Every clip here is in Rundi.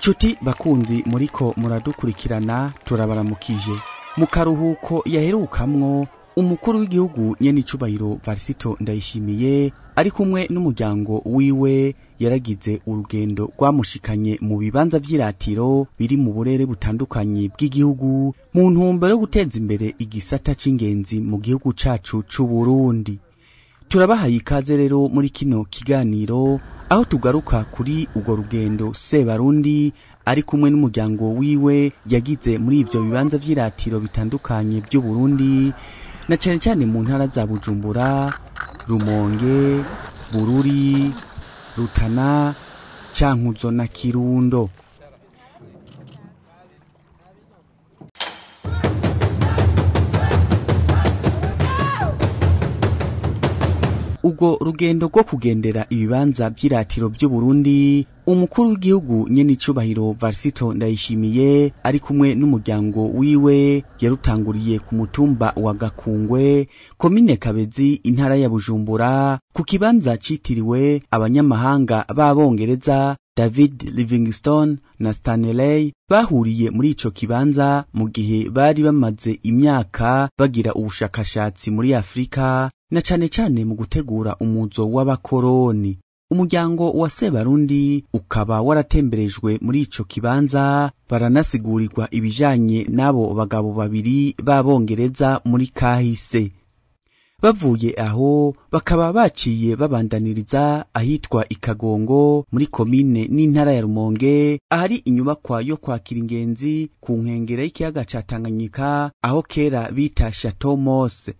Nshuti bakunzi muriko muradukurikirana, turabaramukije. Mu karuhuko yaherukamwo, umukuru w'igihugu nyenicubahiro Varisito Ndayishimiye ari kumwe n'umuryango wiwe yaragize urugendo rwamushikanye mu bibanza vy'iratiro biri mu burere butandukanye bw'igihugu mu ntumbero yo guteza imbere igisata c'ingenzi mu gihugu cacu c'Uburundi. Turabahaye ikaze rero muri kino kiganiro aho tugaruka kuri urwo rugendo Sebarundi ari kumwe n'umuryango wiwe yagize muri ivyo bibanza vy'iratiro bitandukanye vy'Uburundi, na cane cane mu ntara za Bujumbura, Rumonge, Bururi, Rutana, Cankuzo na Kirundo. Ubwo rugendo rwo kugendera ibibanza vy'iratiro vy'Uburundi, umukuru w'igihugu nyenicubahiro Varisito Ndayishimiye ari kumwe n'umuryango wiwe yarutanguriye ku mutumba wa Gakungwe, komine Kabezi, intara ya Bujumbura, ku kibanza citiriwe abanyamahanga b'Abongereza David Livingstone na Stanley bahuriye muri ico kibanza mu gihe bari bamaze imyaka bagira ubushakashatsi muri Afrika, na cane cane mu gutegura umuzo w'abakoroni. Umuryango wa Sebarundi ukaba waratemberejwe muri ico kibanza, baranasigurirwa ibijanye n'abo bagabo babiri b'Abongereza muri kahise. Bavuye aho bakaba baciye babandaniriza ahitwa Ikagongo muri komine n'intara ya Rumonge, ahari inyubakwa yo kwakira ingenzi ku nkengera y'ikiyaga ca Tanganyika, aho kera bita Chateau Mose.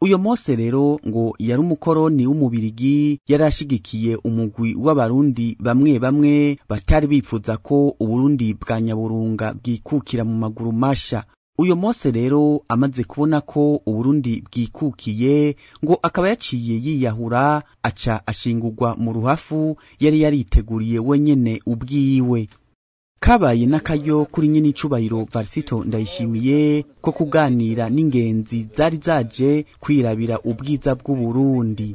Uyo Mose rero ngo yari umukoroni w'umubirigi, yarashigikiye umugwi w'abarundi bamwe bamwe batari bipfuza ko Uburundi bwa Nyaburunga bwikukira mu maguru masha. Uyo Mose rero amaze kubona ko Uburundi bwikukiye, ngo akaba yaciye yiyahura, aca ashingurwa mu ruhafu yari yariteguriye wenyene ubwiwe. Kabaye n'akaryo kuri nyenicubahiro Varisito Ndayishimiye ko kuganira n'ingenzi zari zaje kwirabira ubwiza bw'Uburundi.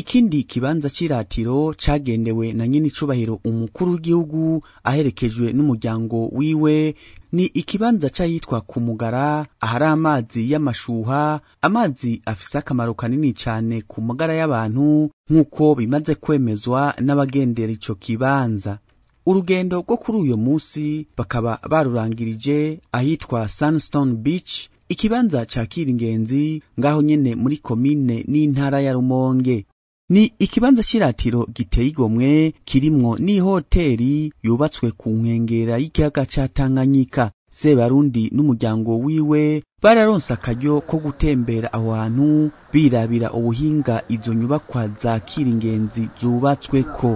Ikindi kibanza c'iratiro cagendewe na nyenicubahiro umukuru w'igihugu aherekejwe n'umuryango wiwe ni ikibanza c'ahitwa ku Mugara, ahari amazi y'amashuha, amazi afise akamaro kanini cane ku magara y'abantu nk'uko bimaze kwemezwa n'abagendera ico kibanza. Urugendo rwo kuri uyo musi bakaba barurangirije ahitwa Sandstone Beach, ikibanza cakira ingenzi ngaho nyene muri komine n'intara ya Rumonge. Ni ikibanza c'iratiro giteye igomwe, kirimwo n'ihoteri yubatswe ku nkengera y'ikiyaga ca Tanganyika. Sebarundi n'umuryango wiwe bararonse akaryo ko gutembera aho hantu birabira ubuhinga izo nyubakwa zakira ingenzi zubatsweko.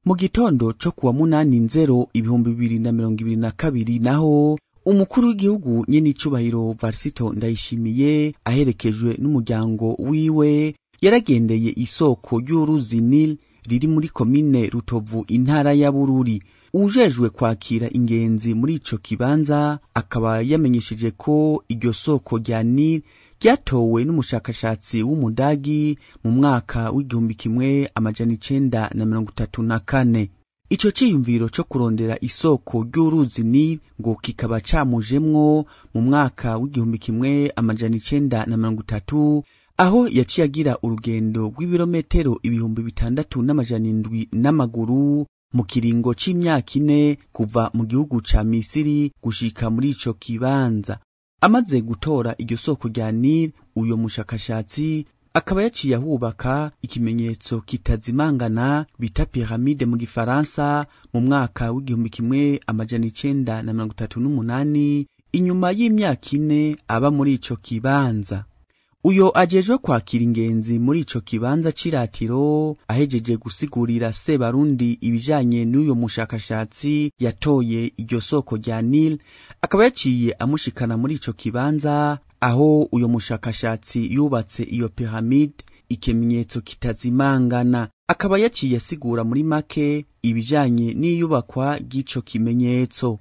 Mu gitondo co kuwa 8 Nzero 2022 naho umukuru w'igihugu nyenicubahiro Varisito Ndayishimiye aherekejwe n'umuryango wiwe yaragendeye isoko ry'uruzi Nil riri muri komine Rutovu, intara ya Bururi. Ujejwe kwakira ingenzi muri ico kibanza akaba yamenyesheje ko iryo soko rya Nil ryatowe n'umushakashatsi w'umudagi mu mwaka w'1934. Ico ciyumviro co kurondera isoko ry'uruzi Nil ngo kikaba camujemwo mu mwaka w'1930, aho yaciye agira urugendo rw'ibirometero 6700 n'amaguru mu kiringo c'imyaka ine kuva mu gihugu ca Misiri gushika muri ico kibanza. Amaze gutora iryo soko rya Nil, uyo mushakashatsi akaba yaciye ahubaka ikimenyetso kitazimangana bita piramide mu gifaransa mu mwaka w'1938, inyuma y'imyaka ine aba muri ico kibanza. Uyo ajejwe kwakira ingenzi muri ico kibanza c'iratiro ahejeje gusigurira Sebarundi ibijanye n'uyo mushakashatsi yatoye iryo soko rya Nil, akaba yaciye amushikana muri ico kibanza aho uyo mushakashatsi yubatse iyo piramide, ikimenyetso kitazimangana. Akaba yaciye asigura muri make ibijanye n'iyubakwa ry'ico kimenyetso.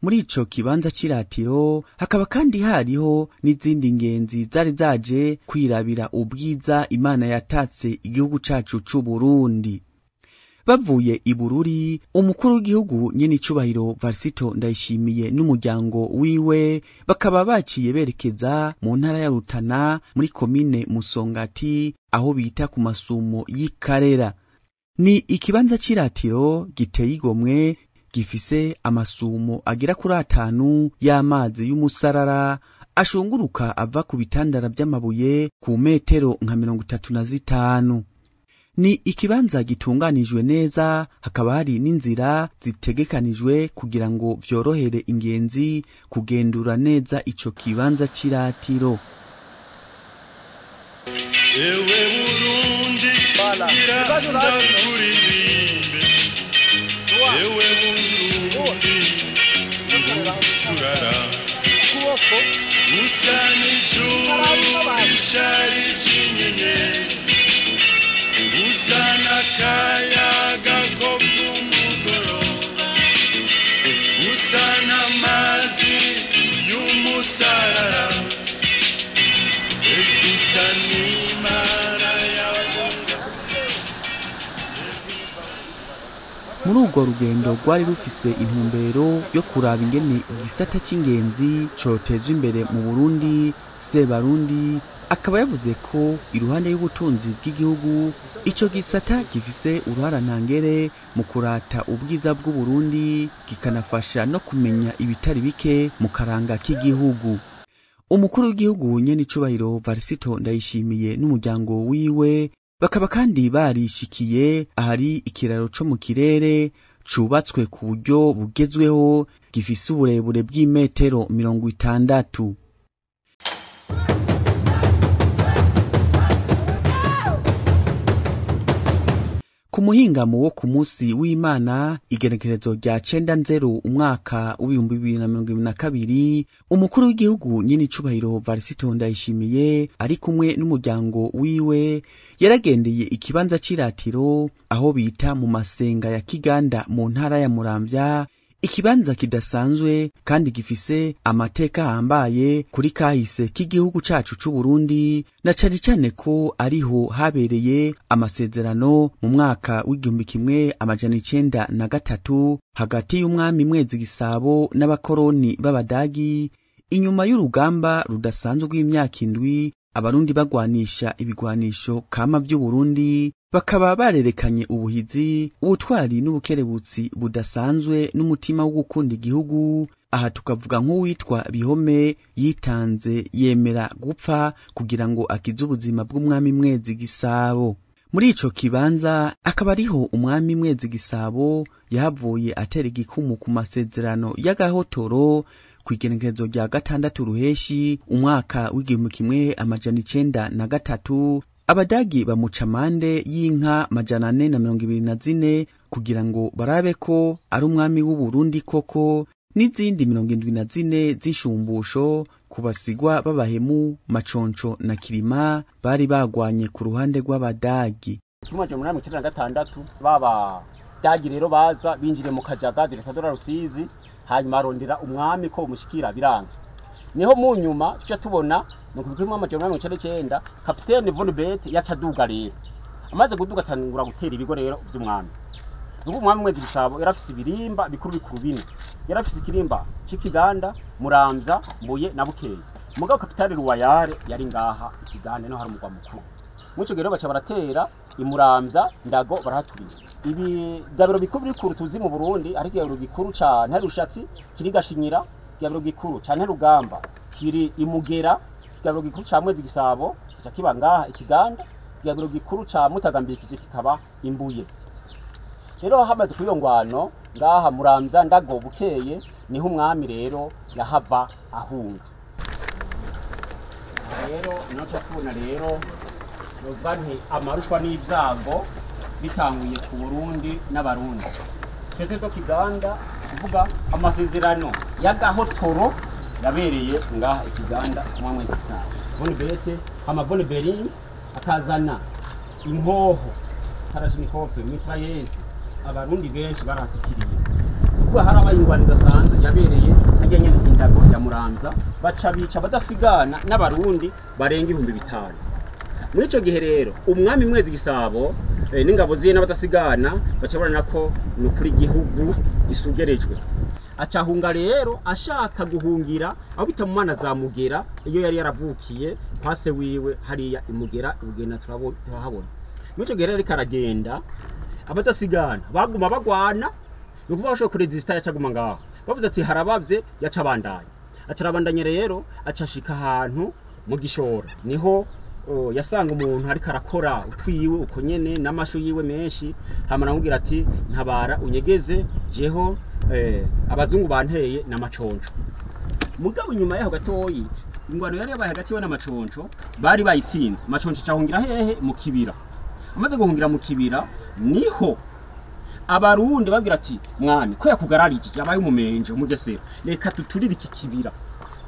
Muri ico kibanza c'iratiro hakaba kandi hariho n'izindi ngenzi zari zaje kwirabira ubwiza Imana yatatse igihugu cacu c'Uburundi. Bavuye i Bururi, umukuru w'igihugu nyenicubahiro Varisito Ndayishimiye n'umuryango wiwe bakaba baciye berekeza mu ntara ya Rutana muri komine Musongati aho bita ku masumo y'iKarera. Ni ikibanza c'iratiro giteye igomwe, gifise amasumo agera kuri 5 y'amazi y'umusarara ashunguruka ava ku bitandara vy'amabuye ku metero nka 35. Ni ikibanza gitunganijwe neza, hakaba hari n'inzira zitegekanijwe kugira ngo vyorohere ingenzi kugendura neza ico kibanza c'iratiro. Ewe Burundi, ndakuririmbe. Ewe Burundi, ngucurara. Usa n'ijuru risharije inyenyeri, usa n'akayaga ko ku mugoroba, usa n'amazi y'umusarara, usa n'Imana yawe. Muri urwo rugendo rwari rufise intumbero yo kuraba ingene igisata c'ingenzi cotezwa imbere mu Burundi, Sebarundi akaba yavuze ko iruhande y'ubutunzi bw'igihugu ico gisata gifise uruhara ntangere mu kurata ubwiza bw'Uburundi, kikanafasha no kumenya ibitari bike mu karanga k'igihugu. Umukuru w'igihugu nyenicubahiro Varisito Ndayishimiye n'umuryango wiwe bakaba kandi barishikiye ahari ikiraro co mu kirere cubatswe ku buryo bugezweho, gifise uburebure bw'imetero 60. Ku muhingamo wo ku musi w'Imana igenekerezo rya 9 umwaka w'2022, umukuru w'igihugu nyenicubahiro Varisito Ndayishimiye ari kumwe n'umuryango wiwe yaragendeye ikibanza c'iratiro aho bita mu Masenga ya Kiganda mu ntara ya Muramvya, ikibanza kidasanzwe kandi gifise amateka ahambaye kuri kahise k'igihugu cacu c'Uburundi, na cane cane ko ariho habereye amasezerano mu mwaka w'1903 hagati y'umwami Mwezi Gisabo n'abakoroni b'Abadagi, inyuma y'urugamba rudasanzwe rw'imyaka 7 Abarundi bagwanisha ibigwanisho kama vy'Uburundi, bakaba barerekanye ubuhizi, ubutwari n'ubukerebutsi budasanzwe n'umutima wo gukunda igihugu. Aha tukavuga nk'uwitwa Bihome yitanze yemera gupfa kugira ngo akize ubuzima bw'umwami Mwezi Gisabo. Muri ico kibanza akaba ariho umwami Mwezi Gisabo yahavuye atera igikumu ku masezerano y'agahotoro kw'igenekerezo rya 6 Ruheshi umwaka w'1903. Abadagi bamuca amande y'inka 424 kugira ngo barabe ko ari umwami w'Uburundi koko, n'izindi 74 z'inshumbusho ku basigwa b'abahemu Maconco na Kirima bari bagwanye ku ruhande rw'Abadagi. Mu 1896 b'Abadagi rero baza binjiriye mu Kajaga diretadora Rusizi, hanyuma arondera umwami ko umushikira biranga. Niho mu nyuma tuca tubona mu 1899 Kapitene von Beth yaca aduga rero. Amaze guduga atangura gutera ibigo rero vy'umwami. Nuko umwami Mwezi Gisabo yarafise ibirimba bikuru bikuru bine. Yarafise ikirimba c'Ikiganda, Muramvya, Mbuye na Bukeye. Mugabo Kapitale Ruwayare yari ngaha Ikiganda, no hari umugwa mukuru. Muco rero baca baratera imuramvya Ndago barahaturiye. Ibigabiro bikuru bikuru tuzi mu Burundi, ariko igabiro gikuru ca Ntarushatsi kiri Gashinyira, igabiro gikuru ca Ntarugamba kiri Imugera, igabiro gikuru ca Mwezi Gisabo kica kiba ngaha Ikiganda, igabiro gikuru ca Mutagambikije kikaba Imbuye. Rero hamaze kuri iyo ngwano ngaha Muramvya Ndago Bukeye, niho umwami rero yahava ahunga. Rero naco tubona rero novuga nti amarushwa n'ivyago bitanguye ku Burundi n'Abarundi. Traité de Kiganda kuvuga amasezerano y'agahotoro yabereye ngaha Ikiganda ku mwami Mwezi Gisabo. Von Beth hama Von Berlin akazana inkoho, Kalashnikov, mitrailleuses, Abarundi benshi baratikiriye. Kuba harabaye ingwano idasanzwe yabereye hajya nyene indago ya Muramvya, baca bica badasigana n'abarundi barenga 5000. Muri ico gihe rero umwami Mwezi Gisabo n'ingabo ziye n'abadasigana baca babona ko ni ukuri igihugu gisugerejwe. Acahunga rero ashaka guhungira aho bita mu mana za Mugera, iyo yari yaravukiye kwa se wiwe hariya imugera ibugena turahabona. Muri ico gihe rero ariko aragenda, abadasigana baguma bagwana, ni ukuvuga bashobora kuresista yacaguma ngaho bavuze ati harabavye, yaca abandanya, acarabandanya rero acashika ahantu mu Gishora, niho yasanga umuntu ariko arakora utwiwe uko nyene n'amashu yiwe menshi, hama aramubwira ati ntabara unyegeze jeho abazungu banteye n'amaconco. Mugabo inyuma yaho gatoyi ingwano yari yabaye hagati yiwe n'amaconco bari bayitsinze. Maconco cahungira hehe? Mu kibira. Amaze guhungira mu kibira niho abarundi babwira ati mwami ko yakugararije yabaye umumenje umugesera, reka tuturire iki kibira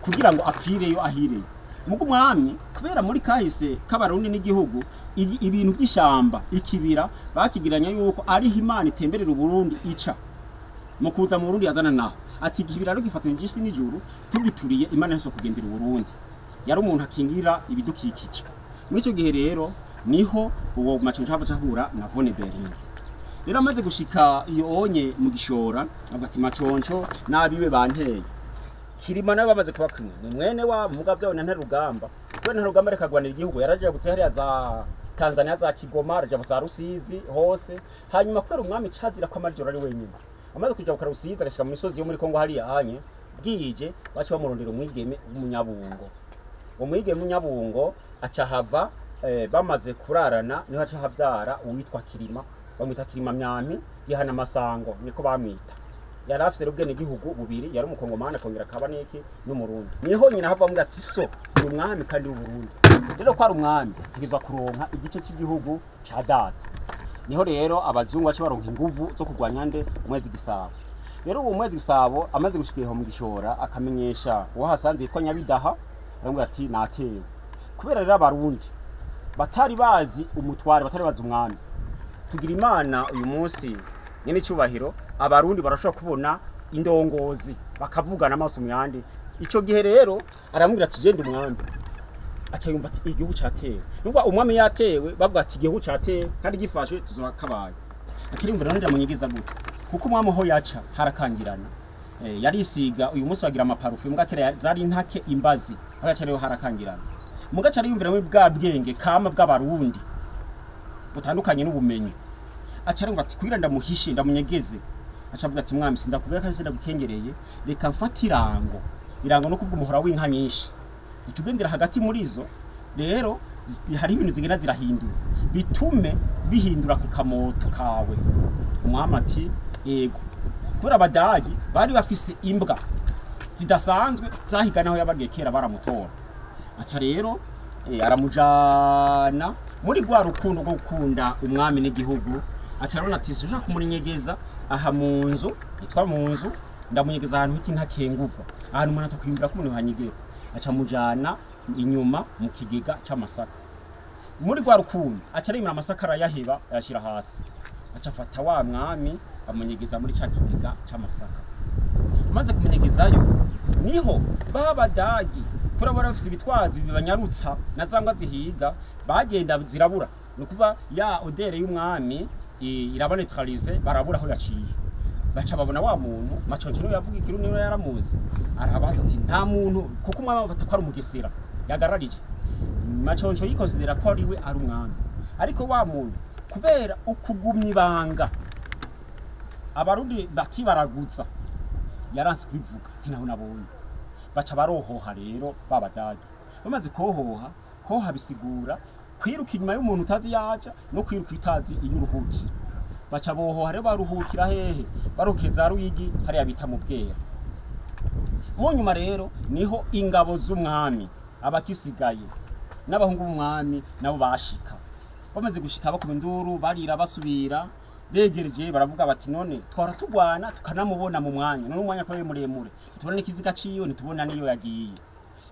kugira ngo apfireyo ahireyo. Mugo umwami kubera muri kahise k'abarundi n'igihugu ibintu by'ishamba ikibira bakigiranya yuko ariho Imana itemberera Uburundi ica mu kuza mu Burundi yazana naho ati ikibira rero gifatanyije isi n'ijuru, tugituriye Imana yose kugendera Uburundi. Yari umuntu akingira ibidukikije. Muri ico gihe rero niho uwo Maconco hava ahura na Von Berling. Rero amaze gushika iyo onye mu Gishora avuga ati Maconco n'abiwe banteye. Kirima nawe bamaze kuba kumwe ni mwene wa mugavyo na Ntarugamba. Kubera Ntarugamba reka agwanira igihugu yarajabutse hariya za Tanzania za Kigoma, araja za Rusizi hose. Hanyuma kubera umwami cazira ko amajoro ari wenyine, amaze kuja ku Rusizi agashika mu misozi yo muri Kongo hariya anye bwije, baca bamurondera umwigeme w'umunyabungo. Uwo mwigeme w'umunyabungo aca hava bamaze kurarana, niho aca havyara uwitwa Kirima, bamwita Kirima Myami yihana amasango niko bamwita. Yari afise ubwene gihugu bubiri, yari umukongomani akongera akaba n'iki n'umurundi. Niho nyina hava amubwira ati so ni umwami kandi w'Uburundi, rero ko ari umwami ategerezwa kuronka igice cy'igihugu ca data. Niho rero abazungu baca baronka inguvu zo kurwanya nde? Mwezi Gisabo. Rero uwo Mwezi Gisabo amaze gushika iho mu Gishora akamenyesha uwo hasanze yitwa Nyabidaha, aramubwira ati natewe. Kubera rero abarundi batari bazi umutware, batari bazi umwami, tugira Imana uyu munsi nyene icubahiro, abarundi barashobora kubona indongozi bakavugana amaso mu yandi. Ico gihe rero aramubwira ati jenda umwami, aca yumva ati igihugu catewe. Nubwo umwami yatewe bavuga ati igihugu catewe kandi gifashwe tuzakabaye. Aca yumva rero ndamunyegeza gute, kuko umwami ho yaca harakangirana. Yarisiga uyu munsi bagira amaparufe, mbwa kera zari intake imbazi, agaca rero harakangirana. Mugaca yumvira muri bwa bwenge kama bw'abarundi butandukanye n'ubumenyi, aca arumva ati kugira ndamuhishe ndamunyegeze. Aca avuga ati mwami sindakubwira kandi sindagukengereye, reka mfate irango. Irango no kuvuga umuhora w'inka nyinshi, ucugendera hagati muri zo rero hari ibintu zigenda zirahindura bitume bihindura ku kamoto kawe. Umwami ati yego. Kubera abadagi bari bafise imbwa zidasanzwe zahiga naho yabagiye kera baramutora. Aca rero aramujana muri rwa rukundo rwo gukunda umwami n'igihugu. Aca arabona ati sinshaka kumunyegeza aha mu nzu yitwa mu nzu, ndamunyegeza ahantu hiti ntakengurwa, ahantu umuntu atakwiyumvira ko umuntu hanyegera. Aca amujana inyuma mu kigega c'amasaka. Muri rwa rukundo aca arimura amasaka arayaheba ayashira hasi, aca afata wa mwami amunyegeza muri ca kigega c'amasaka. Amaze kumunyegezayo niho babadagi kuri bari bafise ibitwazi bibanyarutsa na zangwa zihiga bagenda zirabura, ni ukuva ya odere y'umwami irabanetralize, barabura aho yaciye. Baca babona wa muntu Maconco niwe yavuga ikirundi niwe yaramuzi, arabaza ati nta muntu, kuko umwami abafata ko ari umugesera yagararije. Maconco yikonsidera ko ari we ari umwami, ariko wa muntu kubera ukugumya ibanga abarundi bati baraguza yaranse kubivuga ati naho nabonye. Baca barohoha rero babadagi. Bamaze kohoha, koha bisigura kwiruka inyuma y'umuntu utazi yaja no kwiruka utazi iyo uruhukira. Baca bohoha rero baruhukira hehe? Baruhukiye za Ruyigi hariya bita mu Bwera. Mu nyuma rero niho ingabo z'umwami abakisigaye n'abahungu b'umwami nabo bashika. Bamaze gushika bakoma induru barira basubira begereje baravuga bati none twara tugwana tukanamubona mu mwanya, none umwanya ko ari muremure ntitubona n'ikiziga ciwe, ntitubona niyo yagiye.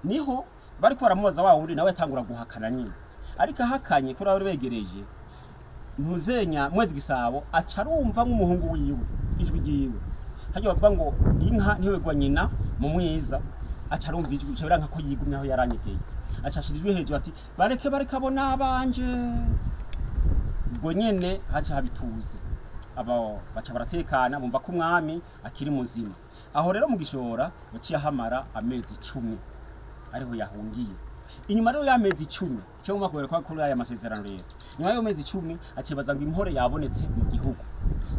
Niho bariko baramubaza wa wundi nawe yatangura guhakana nyine, ariko ahakanye kuri abo begereje ntuzenya Mwezi Gisabo aca arumva nk'umuhungu wiwe ijwi ryiwe. Hajya bavuga ngo inka ntiwegwa nyina mu mwiza, aca arumva ijwi bica biranka ko yigumye aho yaranyegeye, aca ashira ijwi hejuru ati bareke bareke abo nabanje. Ubwo nyene haca habituze, abo baca baratekana, bumva ko umwami akiri muzima. Aho rero mu Gishora yaciye ahamara amezi 10 ariho yahungiye. Inyuma rero y'amezi 10 cyo ngomba kubereka kuri aya masezerano rero, nyuma y'amezi 10 acibaza ngo impore yabonetse mu gihugu,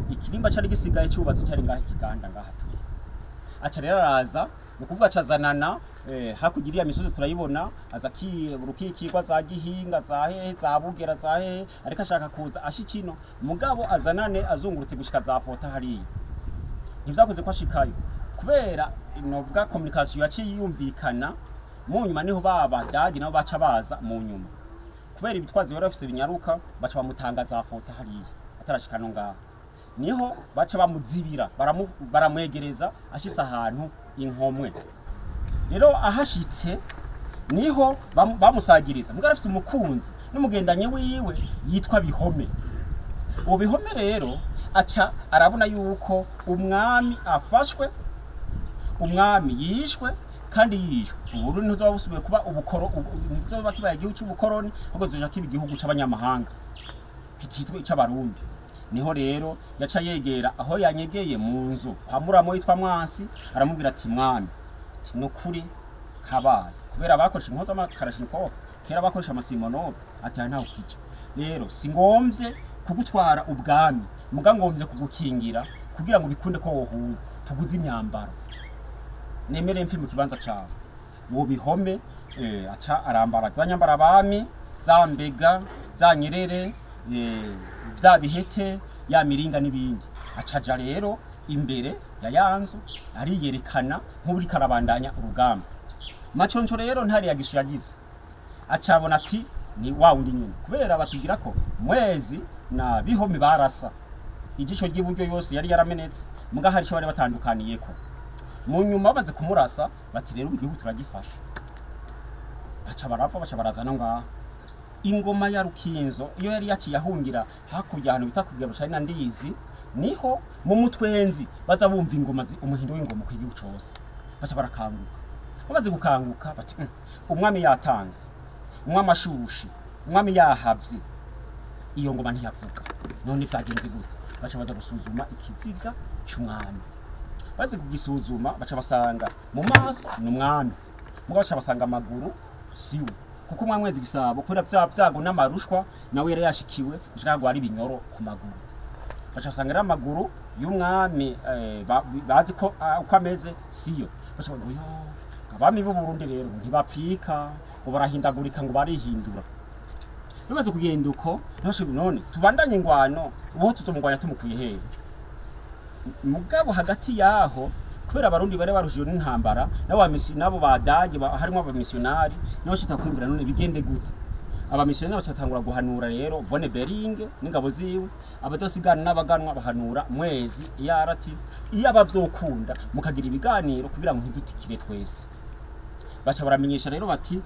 ikirimba cari gisigaye cyubatse cari ngaha ikiganda ngaha turi. Aca rero araza, ni ukuvuga acazanana hakurya iriya misozi turayibona, aza urukikirwa za Gihinga za hehe za Bugera za hehe, ariko ashaka kuza ashikino mugabo azanane azungurutse gushika za Fota hariya. Ntivyakoze ko ashikayo kubera novuga communication yaciye yumvikana. Mu nyuma niho baba dagi nabo baca baza mu nyuma, kubera ibitwazi bari bafise binyaruka, baca bamutanga za Fota hariya atarashika no ngaha, niho baca bamuzibira baramwegereza ashitse ahantu Inkomwe. Rero ahashitse niho bamusagiriza, mugabo afise umukunzi n'umugendanye wiwe yitwa Bihome. Uwo Bihome rero aca arabona yuko umwami afashwe, umwami yishwe, kandi yishwe Uburundi ntizoba busubiye kuba ubukoro, ntizoba kibaye igihugu c'ubukoroni, ahubwo kizoja kiba igihugu c'abanyamahanga kititwa ic'Abarundi. Niho rero yaca yegera aho yanyegeye mu nzu kwa muramo yitwa Mwansi, aramubwira ati mwami, ati nukuri kabaye, kubera bakoresha inkozo z'amakarashinikov kera bakoresha amasimonov, ati aha ntaho ukija, rero singomvye kugutwara ubwami, muga ngomvye kugukingira kugira ngo bikunde ko wohunga, tuguze imyambaro nemere mfi mu kibanza cawe. Uwo Bihome aca arambara za nyambara abami, za mbega, za nyerere, bya bihete, ya miringa n'ibindi. Acaja rero imbere ya yanzu ariyerekana nk'uri karabandanya urugamba. Maconco rero ntari yagisho yagize, acabona ati ni wa wundi nyene, kubera batubwira ko Mwezi na Bihome barasa ijisho ry'iburyo yose yari yaramenetse, muga hari ico bari batandukaniyeko. Mu nyuma bamaze kumurasa bati rero igihugu turagifasha, baca barapfa, baca barazana ngaha. Ingoma ya Rukinzo iyo yari yaciye ahungira hakurya ahantu bita kugira bushari na Ndizi, niho mu mutwenzi baza bumva ingoma umuhindo w'ingoma ku gihugu cose, baca barakanguka. Bamaze gukanguka bati umwami yatanze, umwami ashushe, umwami yahavye, iyo ngoma ntiyavuga, none vyagenze gute? Baca baza gusuzuma ikiziga c'umwami. Baze kugisuzuma baca basanga mu maso ni umwami, mugabo baca basanga amaguru siwe, kuko umwami Mwezi Gisabo kubera vya vyago n'amarushwa nawe yari yashikiwe gushika ngo ari ibinyoro ku maguru. Baca basanga rero amaguru y'umwami bazi ko uko ameze siyo. Baca bavuga yo abami b'u Burundi rero ntibapfika, ngo barahindagurika, ngo barihindura. Bimaze kugenda uko ntibashobora, none tubandanye ingwano uwo tuzomugwanya tumukuye hehe? Mugabo hagati yaho kubera Abarundi bari barushijwe n'intambara, nabo badage harimo abamissionari nabo bashaka kwimbira, none bigende gute? Abamissionari bacatangura guhanura rero Von Bering n'ingabo ziwe, abadasigana n'abaganwa bahanura Mwezi yarati iyo abavyokunda mukagira ibiganiro kugira ngo ntidutikire twese. Baca baramenyesha rero bati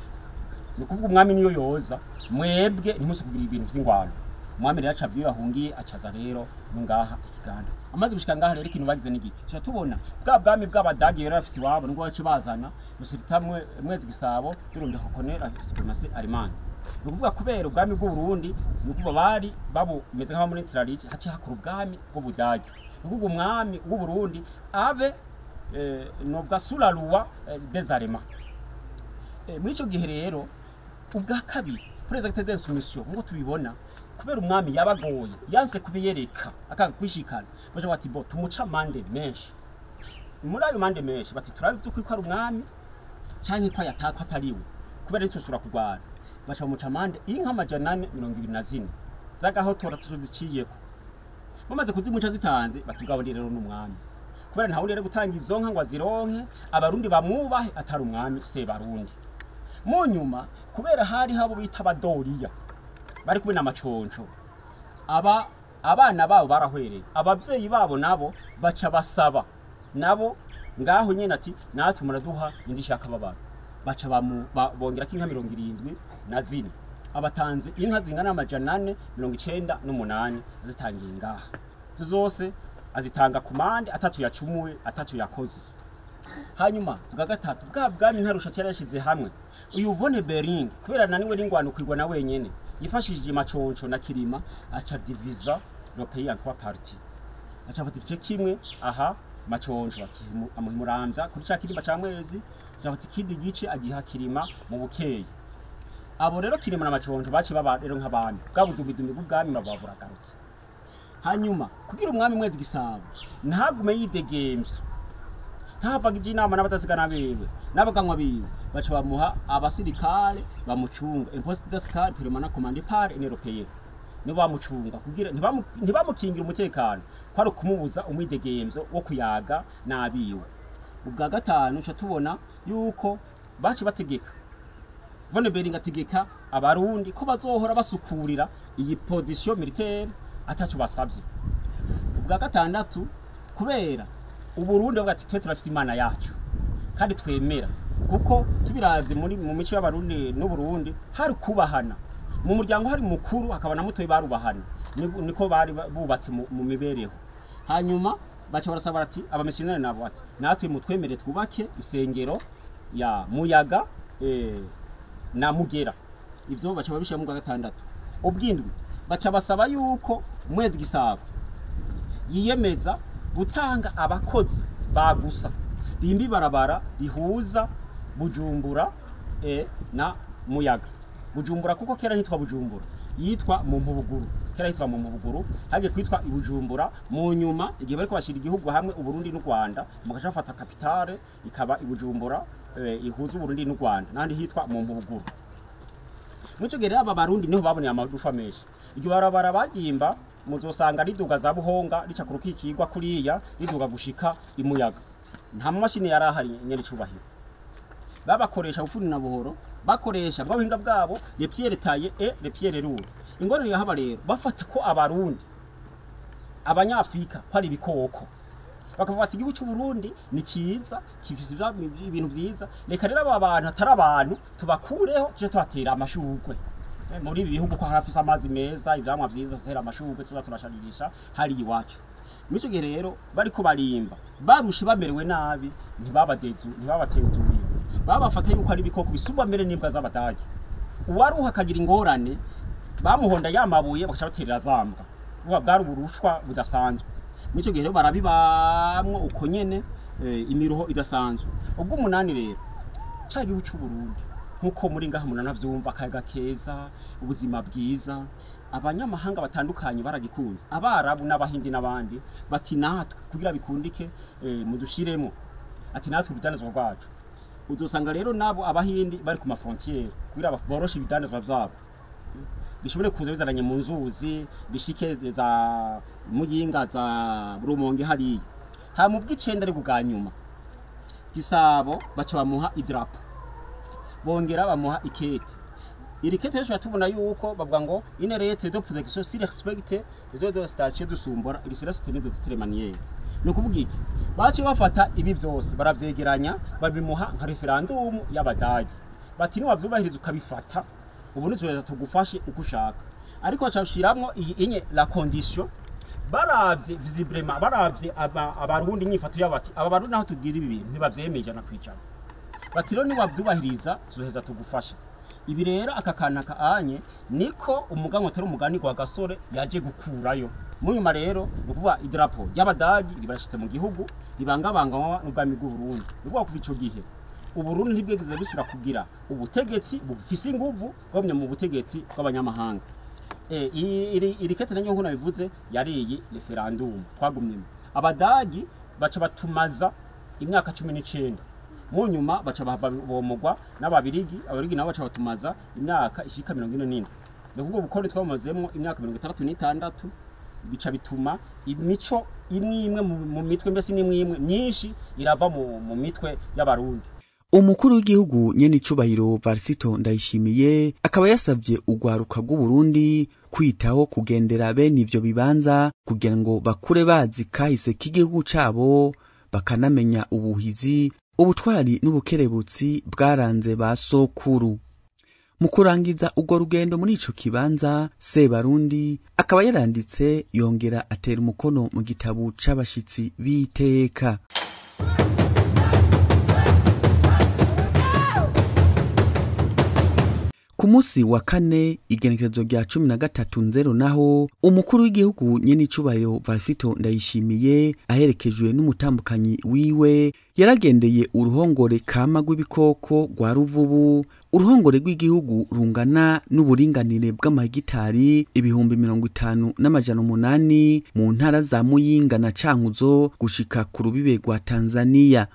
ni kuvuga umwami niyo yoza, mwebwe ntimuze kugira ibintu vy'ingwano. Umwami rero aca abwiwe ahungiye, acaza rero ngaha ikiganda. Amaze gushika ngaha rero ikintu bagize n'igiki, tuca tubona bwa bwami bw'Abadagi rero bafise iwabo, nibwo baca bazana Musirita Mwezi Gisabo turumva reconnaître la suprématie allemande. Ni ukuvuga kubera ubwami bw'u Burundi, ni ukuvuga bari babumeze nk'abo muri Tralije, haciye hakora ubwami bw'Ubudagi. Ni ukuvuga umwami w'u Burundi abe novuga sous la loi des Allemands. Muri ico gihe rero ubwa kabiri pour les actes d'insoumission ngo tubibona, kubera umwami yabagoye yanse kubiyereka akanga kwishikana, baje bati bo tumuca mande menshi. Muri ayo mande menshi bati turabe by'ukuri ko ari umwami canke ko yatakwa atariwe, kubera ritusura kurwana. Baca bamuca amande inka 424 z'agahotora tuziciyeko. Bamaze kuzimuca zitanze bati bwabo ndi rero n'umwami, kubera nta wundi rero gutanga izo nka ngo azironke, Abarundi bamwubahe atari umwami se Barundi. Mu nyuma kubera hari habo bita Abadoriya bari kumwe n'amaconco, aba abana babo barahwereye, abavyeyi babo nabo baca basaba nabo ngaho nyene ati natwe muraduha indi shaka babara. Baca bongera ko inka 74, abatanze inka zingana 498 zitangiye ngaha. Izo zose Azitanga ku mande atatu yacumuye, atatu yakoze. Hanyuma bwa gatatu, bwa bwami ntarusha yari yashize hamwe, uyu Von Bering kubera naniwe n'ingwano kwigwa na wenyene, yifashishije Maconco na Kirima, aca divisa le pays en trois parties. Aca afata igice kimwe aha Maconco amuhimuramvya kuri ca Kirimba ca Mwezi, aca afata ikindi gice agiha Kirima mu Bukeye. Abo rero Kirima na Maconco baci baba rero nk'abami, bwa budumidumi bw'ubwami baba buragarutse. Hanyuma kugira umwami Mwezi Gisabo ntagume yidegemvya, ntavaga ijya inama n'abadasigana biwe n'abaganwa biwe, baca bamuha abasirikare bamucunga, un poste d'askar permanent commandé par un européen. Nibo bamucunga kugira ntibamukingira umutekano, kwari ukumubuza umwidegemvyo wo kuyaga n'abiwe. Ubwa gatanu, ca tubona yuko baci bategeka, Von Bering ategeka abarundi ko bazohora basukurira iyi position militaire ataco basabye. Ubwa gatandatu, kubera uburundi bavuga ati twe turafise Imana yacu kandi twemera, kuko tubiravye muri mu mico y'abarundi n'uburundi hari kubahana mu muryango, hari mukuru hakaba na mutoyi, barubahana. Niko bari bubatse mu mibereho. Hanyuma baca barasaba ati abamisiyoneri nabo ati natwe mutwemere twubake isengero ya Muyaga na Mugera. Ivyo baca babishira mu bwa gatandatu. Ubwindwi, baca basaba yuko Mwezi Gisabo yiyemeza gutanga abakozi bagusa rimba ibarabara rihuza Bujumbura na Muyaga. Bujumbura kuko kera ntitwa Bujumbura, yitwa mu Mpubuguru. Kera yitwa mu Mpubuguru, hagiye kwitwa i Bujumbura mu nyuma, igihe bariko bashira igihugu hamwe, Uburundi n'u Rwanda, mugaca bafata capitale ikaba i Bujumbura, ihuza Uburundi n'u Rwanda, nandi hitwa mu Mpubuguru. Muco gihe rero aba barundi niho baboneye amadufa menshi. Iryo barabara bagimba muzosanga riduga za Buhonga, rica ku rukikirwa kuriya, riduga gushika imuyaga. Nta mamashini yari ahari nyene cubahiro, babakoresha bufuni na buhoro, bakoresha bwa buhinga bwabo, les pierres taillées et les pierres lourdes. Ingorane yahaba rero, bafata ko abarundi, abanyafrika, ko ari ibikoko, bakavuga ati igihugu cy'u Burundi ni cyiza, gifise ibintu vyiza, reka rero aba bantu atari abantu tubakureho, tuje tuhatera amashurwe. Muri ibi bihugu ko harafise amazi meza, ivyamwa vyiza, tutera amashurwe, tuza turasharirisha hari iwacu. Muri ico gihe rero bariko barimba barushe, bamerewe nabi, ntibabadezu, ntibabatezuriye, babafata yuko ari ibikoko bisumba mbere n'imbwa z'abadage. Uwaruha akagira ingorane bamuhonda yamabuye, bakaca baterera zambwa. Buba bwari uburushwa budasanzwe. Muri ico gihe rero barabibamwo uko nyene, imiruho idasanzwe. Ubwo umunani rero, ca gihugu c'u Burundi nkuko muri ngaha munanavyumva, akayaga keza, ubuzima bwiza, abanyamahanga batandukanye baragikunze, abarabu n'abahindi n'abandi, bati natwe kugira bikundike, mudushiremo, ati natwe urudandazwa rwacu. Uzosanga rero nabo abahindi bari ku ma frontières kugira boroshe ibidandazwa vyabo bishobore kuza bizananye mu nzuzi, bishike za Muyinga, za Rumonge hariya. Hama ubw'icenda, ariko bwa nyuma, Gisabo baca bamuha idarapo, bongera bamuha ikete. Iri kete rero tubona yuko bavuga ngo une lettre de protection s'il respecte les ordres de la station de Sumbora, il sera soutenu de toutes les manières. Ni ukuvuga iki? Baciye bafata ibi byose baravyegeranya, babimuha nka référendum y'abadagi, bati niwavyubahiriza ukabifata ubu nituweza tugufashe uko ushaka. Ariko bacashiramwo iyi inye la condition, baravye visiblement, baravye abarundi inyifato yabo, bati aba barundi naho tubwira ibi bintu ntibavyemeye 100%. Bati rero niwavyubahiriza tuzoheza tugufasha. Ibi rero aka kantu aka anye niko umuganwa atari umugani gwa gasore yaje gukurayo mu nyuma. Rero ni ukuvuga idarapo ry'abadagi ribarashitse mu gihugu, ribangabanganwa n'ubwami bw'u Burundi. Ni ukuvuga kuva ico gihe Uburundi ntibwigeze bisubira kugira ubutegetsi bufise inguvu, bwamye mu butegetsi bw'abanyamahanga. Iri kete nanyo nkuko nabivuze yari iyi référendum twagumyemo. Abadagi baca batumaza imyaka 19, mu nyuma baca bahava bomogwa n'ababirigi. Ababirigi nabo baca batumaza imyaka ishika 47. Ni ukuvuga ubukoroni twamazemo imyaka 66. Bica bituma imico imwe imwe mu mitwe, mbese n'imwe imwe myinshi irava mu mitwe y'abarundi. Umukuru w'igihugu nyene icubahiro Varisito Ndayishimiye akaba yasavye urwaruka rw'Uburundi kwitaho kugendera bene ivyo bibanza kugira ngo bakure bazi kahise k'igihugu cabo, bakanamenya ubuhizi, ubutwari n'ubukerebutsi bwaranze ba sokuru. Mu kurangiza urwo rugendo muri ico kibanza, Sebarundi akaba yaranditse yongera atera umukono mu gitabo c'abashitsi b'iteka. Ku musi wa kane, igenekerezo rya 13 nzero, naho umukuru w'igihugu nyenicubahiro Varisito Ndayishimiye aherekejwe n'umutambukanyi wiwe yaragendeye uruhongore kama rw'ibikoko rwa Ruvubu, uruhongore rw'igihugu rungana n'uburinganire bw'amahegitari 50,800 mu ntara za Muyinga na Cankuzo gushika ku rubibe rwa Tanzania.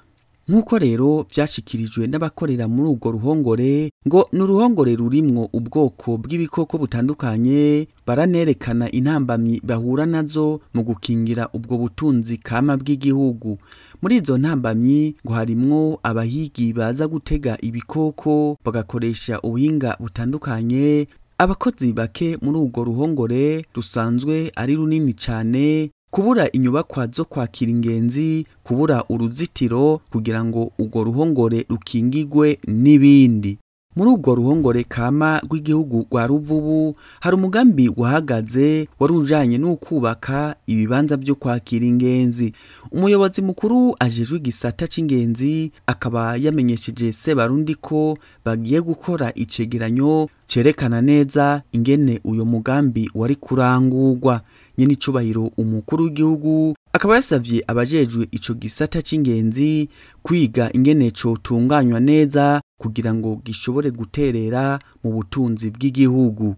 Nk'uko rero vyashikirijwe n'abakorera muri urwo ruhongore, ngo ni uruhongore rurimwo ubwoko bw'ibikoko butandukanye. Baranerekana intambamyi bahura nazo mu gukingira ubwo butunzi kama bw'igihugu. Muri izo ntambamyi ngo harimwo abahigi baza gutega ibikoko bagakoresha ubuhinga butandukanye, abakozi bake muri urwo ruhongore rusanzwe ari runini cane, kubura inyubakwa zo kwakira ingenzi, kubura uruzitiro kugira ngo urwo ruhongore rukingigwe n'ibindi. Muri urwo ruhongore kama rw'igihugu rwa Ruvubu hari umugambi wahagaze wari ujanye n'ukubaka ibibanza vyo kwakira ingenzi. Umuyobozi mukuru ajejwe igisata c'ingenzi akaba yamenyesheje Sebarundi ko bagiye gukora icegeranyo cerekana neza ingene uyo mugambi wari kurangurwa. Nyenicubahiro umukuru w'igihugu akaba yasavye abajejwe ico gisata c'ingenzi kwiga ingene cotunganywa neza kugira ngo gishobore guterera mu butunzi bw'igihugu.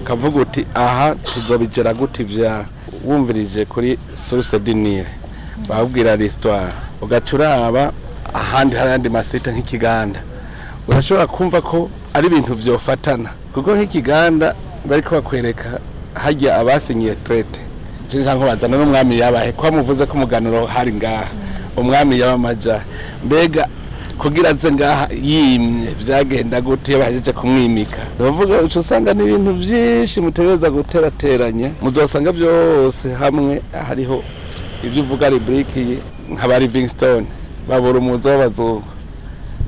Kavuga uti aha tuzobigera gute? Ivya wumvirije kuri Source du Nil, babwira l'histoire, ugaca uraba ahandi hari ayandi ma sites nk'ikiganda, urashobora kumva ko ari ibintu vyofatana, kuko nk'ikiganda bariko bakwereka harya abasinyiye traité cyangwa bazana n'umwami yabahe ko muvuze ko umuganuro hari ngaha, umwami yaba amaja mbega kugira aze ngaha yimye vyagenda gute iyo bahejeje kumwimika? Ndavuga uca usanga n'ibintu vyinshi mutegereza guterateranya, muzosanga vyose hamwe hariho ivyo uvuga rubrique nka ba Livingstone babura umuzo w'abazungu.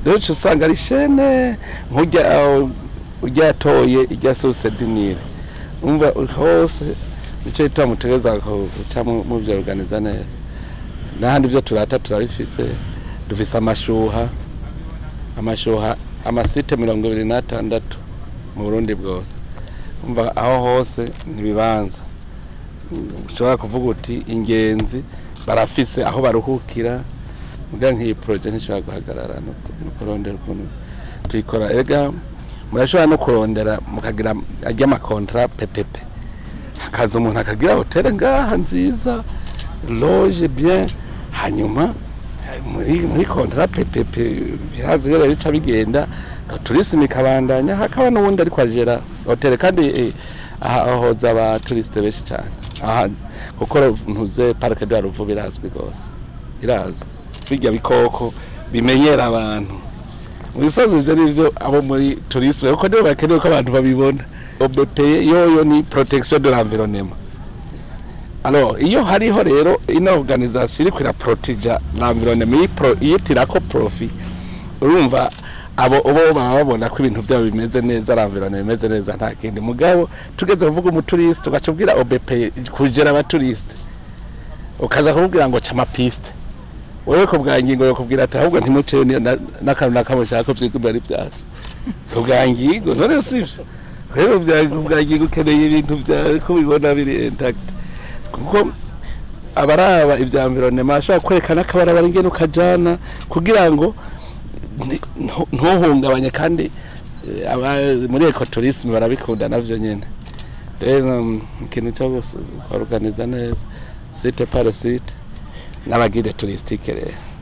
Rero uca usanga ari chaîne nk'urya urya yatoye irya Source du Nil, umva hose nico gituma mutegereza guca muvyorganiza neza. N'ahandi ivyo turata turabifise, dufise amashuha ama sites 26 mu Burundi bwose. Umva aho hose ntibibanza ushobora kuvuga uti ingenzi barafise aho baruhukira. Muga nk'iyi projet ntishobora guhagarara, no kurondera ukuntu tuyikora. Erega murashobora no kurondera mukagira ajya ama contrats PPP, hakaza umuntu akagira hôtel ngaha nziza, loge bien, hanyuma muri contrat PPP birazi rero bica bigenda, tourisme ikabandanya, hakaba n'uwundi ariko agera hôtel. Kandi aha hoza aba touristes benshi cyane aha, kuko ntuze Parc de la Ruvubu birazwi rwose, irazwi. Bijya bikoko bimenyera abantu mu bisozi, ivyo nivyo abo muri tourisme, kuko nibo bakeneye ko abantu babibona. OBP yoyo ni protection de l'environnement. Alors iyo hariho rero ino organisation iriko iraproteja l'environnement iyitirako profit, urumva abo bo baba babona ko ibintu byabo bimeze neza, l'environnement imeze neza, nta kindi. Mugabo tugeze kuvuga umu touriste, ugaca ubwira OBP kugera aba touristes, ukaza kumubwira ngo ca ama pistes, wewe ko bwa ngingo yo kubwira ati ahubwo ntimuce n'akantu na kamwe nshaka ko vyigumira ari ivyatsi ku bwa ngingo. None sivyo rero ku bwa ngingo ukeneye ibintu vyawe ko bibona biri intact, kuko abaraba ivya environnement ashobora kwerekana akabarabara ingene ukajana kugira ngo ntuhungabanye. Kandi muri ecotourisme barabikunda navyo nyene. Rero ikintu cyo kuorganiza neza site par site n'aba guides touristiques.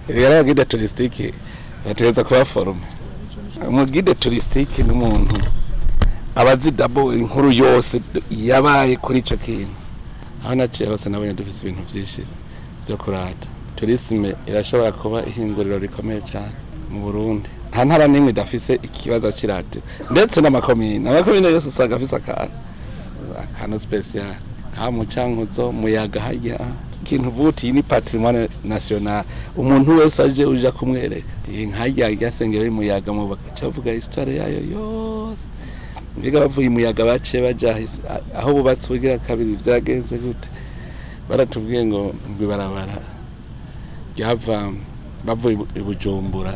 Rero aba guides touristiques bategereza kuba formés. Umu guide touristique n'umuntu aba azi d'abord inkuru yose yabaye kuri ico kintu. Aho naciye hose nabonye dufise ibintu vyinshi vyo kurata. Tourisme irashobora kuba ihinguriro rikomeye cyane mu Burundi. Nta ntara n'imwe idafise ikibazo c'iratiro, ndetse n'amakomine yose usanga afise akantu spécial nka mu Cankuzo, muyaga harya ikintu uvuga uti iyi ni patrimoine national, umuntu wese aje uja kumwereka iyi nkarya ryasengero y'umuyaga mu bakaca bavuga histoire yayo yose. Mbega bavuye imuyaga baciye baja aho bubatse ubugira kabiri vyagenze gute? Baratubwiye ngo ibarabara ryava bavuye i Bujumbura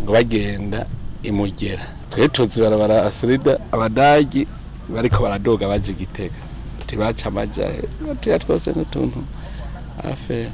ngo bagenda imugera. Twe tuzi barabara Asirida abadagi bariko baradoga baje Gitega. Tibaca amaja tuya twose n'utuntu afe.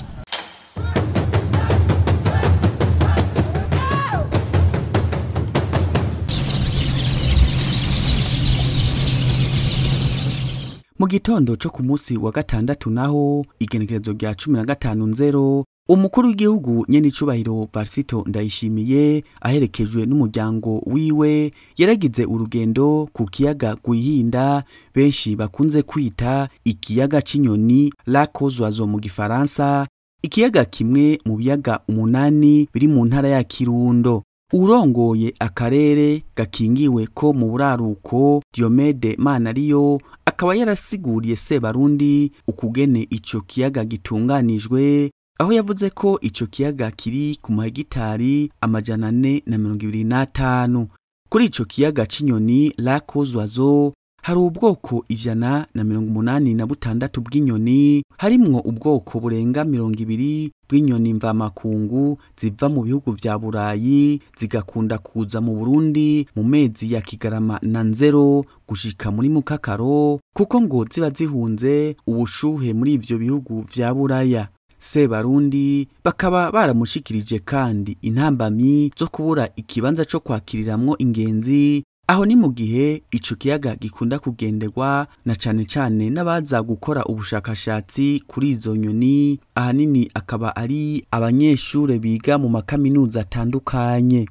Mu gitondo co ku munsi wa gatandatu naho igenekerezo rya 15/0 umukuru w'igihugu nyenicubahiro Varisito Ndayishimiye aherekejwe n'umuryango wiwe yaragize urugendo ku kiyaga Gwihinda benshi bakunze kwita ikiyaga c'inyoni Lac aux Oiseaux mu gifaransa, ikiyaga kimwe mu biyaga 8 biri mu ntara ya Kirundo. Urongoye akarere gakingiwe ko mu buraruko Diomede Manariyo akaba yarasiguriye Sebarundi ukugene ico kiyaga gitunganijwe, aho yavuze ko ico kiyaga kiri ku mahegitari 425. Kuri ico kiyaga c'inyoni Lac aux Oiseaux hari ubwoko 186 bw'inyoni, harimwo ubwoko burenga 20 bw'inyoni mvamakungu ziva mu bihugu vya Burayi zigakunda kuza mu Burundi mu mezi ya Kigarama na Nzero gushika muri Mukakaro, kuko ngo ziba zihunze ubushuhe muri ivyo bihugu vya Buraya. Sebarundi bakaba baramushikirije kandi intambamyi zo kubura ikibanza co kwakiriramwo ingenzi, aho ni mu gihe ico kiyaga gikunda kugenderwa na cane cane n'abaza gukora ubushakashatsi kuri izo nyoni, ahanini akaba ari abanyeshure biga mu makaminuza atandukanye.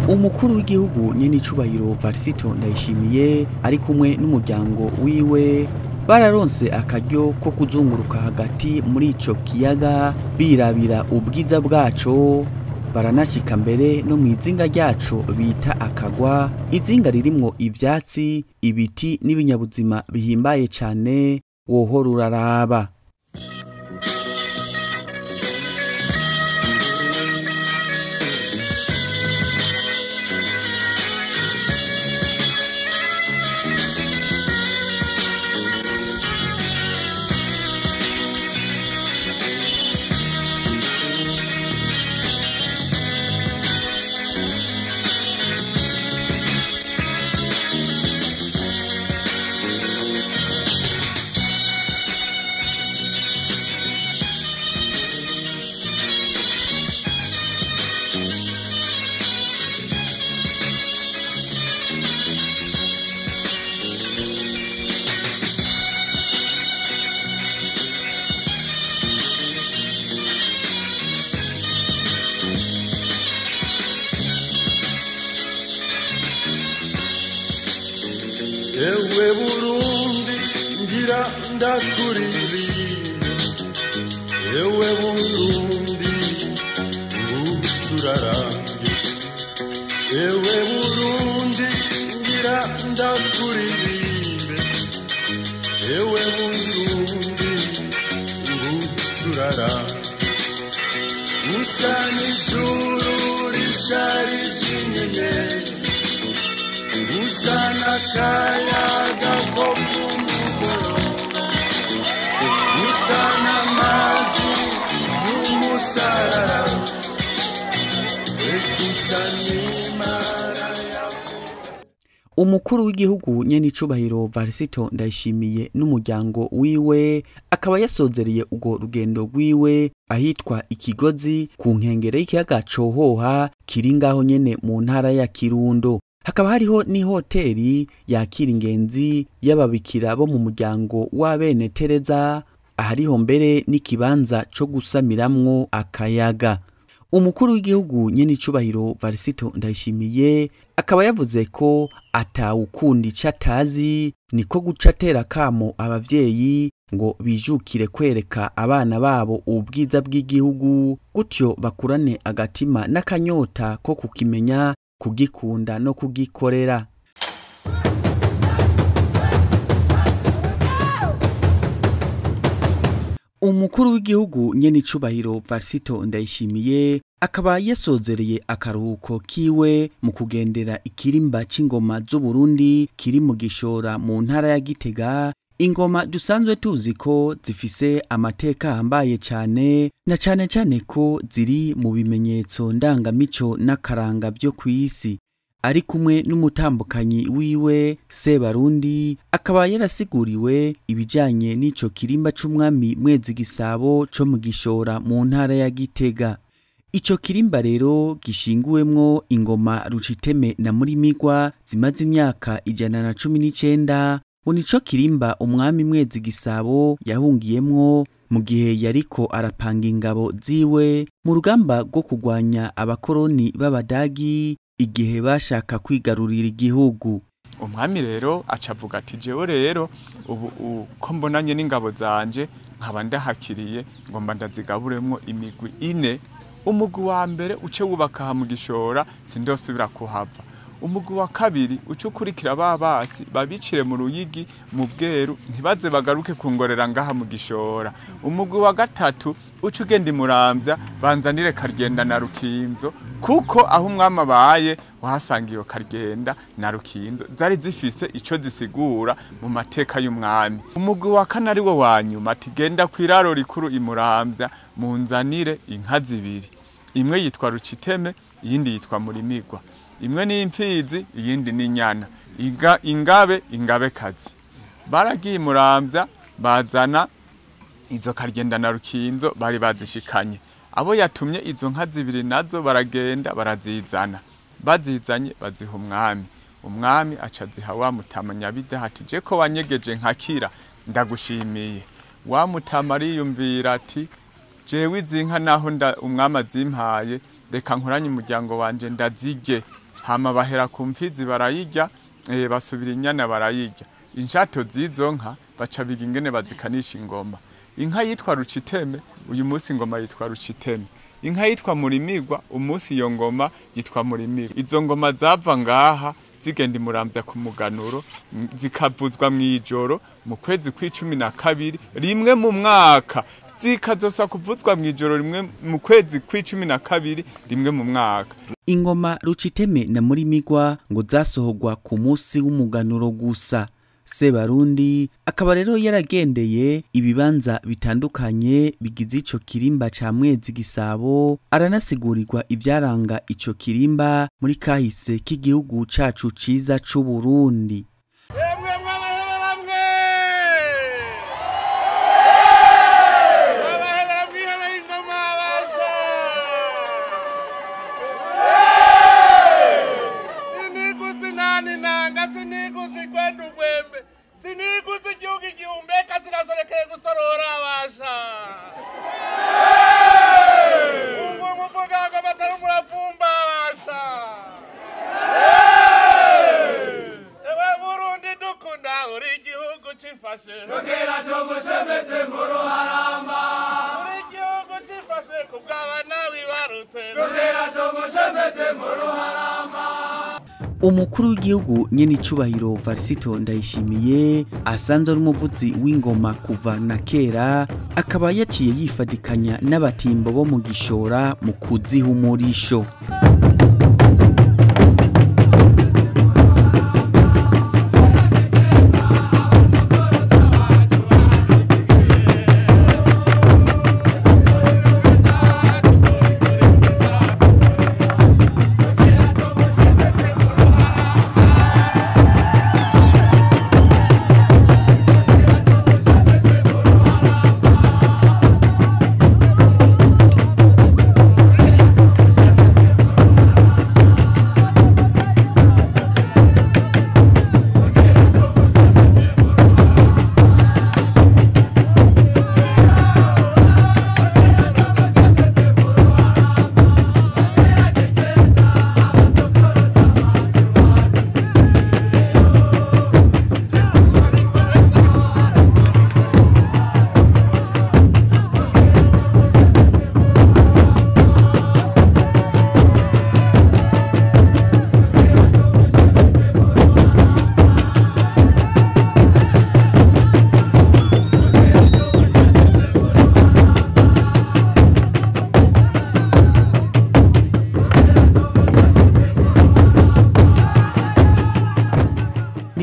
Umukuru w'igihugu nyenicubahiro Varisito Ndayishimiye ari kumwe n'umuryango wiwe bararonse akaryo ko kuzunguruka hagati muri ico kiyaga birabira ubwiza bwaco, baranashika mbere no mw'izinga ryaco bita Akagwa, izinga ririmwo ivyatsi, ibiti n'ibinyabuzima bihimbaye cane wohora uraraba. Ewe Burundi ngira ndakuririmbe, ewe Burundi ngucurarange, ewe Burundi ngira ndakuririmbe, ewe Burundi ngucurarange, usa n'ijuru risharije inyenyeri, usa n'akayaga ko ku mugoroba, usa n'amazi y'umusarara, usa n'imara. Umukuru w'igihugu nyenicubahiro Varisito Ndayishimiye n'umuryango wiwe akaba yasozereye urwo rugendo rwiwe ahitwa Ikigozi ku nkengere y'ikiyaga Cohoha kiri ngaho nyene mu ntara ya Kirundo. Hakaba hariho ni hoteli yakira ingenzi y'ababikira bo mu muryango w'abene Tereza, ahariho mbere n'ikibanza co gusamiramwo akayaga. Umukuru w'igihugu nyenicubahiro Varisito Ndayishimiye akaba yavuze ko atawukunda ico atazi, niko guca atera kamo abavyeyi ngo bijukire kwereka abana babo ubwiza bw'igihugu, gutyo bakurane agatima n'akanyota ko kukimenya, kugikunda no kugikorera. Umukuru w'igihugu nyenicubahiro Varisito Ndayishimiye akaba yasozereye akaruhuko kiwe mu kugendera ikirimba c'ingoma z'Uburundi kiri mu Gishora mu ntara ya Gitega. Ingoma dusanzwe tuzi ko zifise amateka ahambaye cane, na cane cane ko ziri mu bimenyetso ndangamico n'akaranga vyo kw'isi. Ari kumwe n'umutambukanyi wiwe Sebarundi, akaba yarasiguriwe ibijanye n'ico kirimba c'umwami Mwezi Gisabo co mu Gishora mu ntara ya Gitega. Ico kirimba rero gishinguwemwo ingoma Ruciteme na Murimigwa zimaze imyaka 119, ngo nico kirimba umwami Mwezi Gisabo yahungiyemwo mu gihe yariko arapanga ingabo ziwe mu rugamba rwo kugwanya abakoroni b'Abadagi igihe bashaka kwigarurira igihugu. Umwami rero acavuga ati jewe rero ubu uko mbonanye n'ingabo zanje nkaba ndahakiriye, ngomba ndazigaburemwo imigwi ine. Umugwi wa mbere uce wubaka mu Gishora, sindosubira kuhava. Umugwi wa kabiri uce ukurikira babasi babicire mu Ruyigi mu Bweru, ntibaze bagaruke kungorera ngaha mu Gishora. Umugwi wa gatatu uce ugenda Imuramvya banzanire Karyenda na Rukinzo, kuko aho umwami abaye wahasanga iyo Karyenda na Rukinzo zari zifise ico zisigura mu mateka y'umwami. Umugwi wa kane ari wo wa nyuma ati genda kw'iraro rikuru Imuramvya munzanire inka zibiri, imwe yitwa Ruciteme iyindi yitwa Murimigwa, imwe ni imfizi iyindi ni inyana, ingabe ingabekazi. Baragiye Imuramvya bazana izo Karyenda na Rukinzo bari bazishikanye. Abo yatumye izo nka zibiri nazo baragenda barazizana, bazizanye baziha umwami. Umwami aca aziha wa Mutama Nyabidaha ati je ko wanyegeje nkakira ndagushimiye. Wa Mutama ariyumvira ati jewe izi nka naho umwami azimpaye, reka nkoranye umuryango wanje ndazirye. Hama bahera ku mfizi barayirya, basubira inyana barayirya. Inshato z'izo nka baca biga ingene bazikanisha ingoma. Inka yitwa Ruciteme uyu munsi ingoma yitwa Ruciteme, inka yitwa Murimigwa umunsi iyo ngoma yitwa Murimigwa. Izo ngoma zava ngaha zigenda Imuramvya ku muganuro, zikavuzwa mw'ijoro mu kwezi kw'icumi na kabiri rimwe mu mwaka, zikazosa kuvuzwa mw'ijoro rimwe mu kwezi kw'icumi na kabiri rimwe mu mwaka. Ingoma Ruciteme na Murimigwa ngo zasohorwa ku munsi w'umuganuro gusa. Sebarundi akaba rero yaragendeye ibibanza bitandukanye bigize ico kirimba ca Mwezi Gisabo, aranasigurirwa ivyaranga ico kirimba muri kahise k'igihugu cacu ciza c'Uburundi. Umukuru w'igihugu nyenicubahiro Varisito Ndayishimiye asanzwe ari umuvuzi w'ingoma kuva na kera, akaba yaciye yifadikanya n'abatimbo bo mu Gishora mu kuzihumurisho.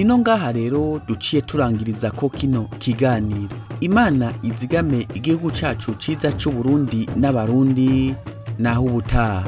Nino ngaha rero duciye turangiriza ko kino kiganiro. Imana izigame igihugu cacu ciza c'u Burundi n'abarundi, naho ubutaha.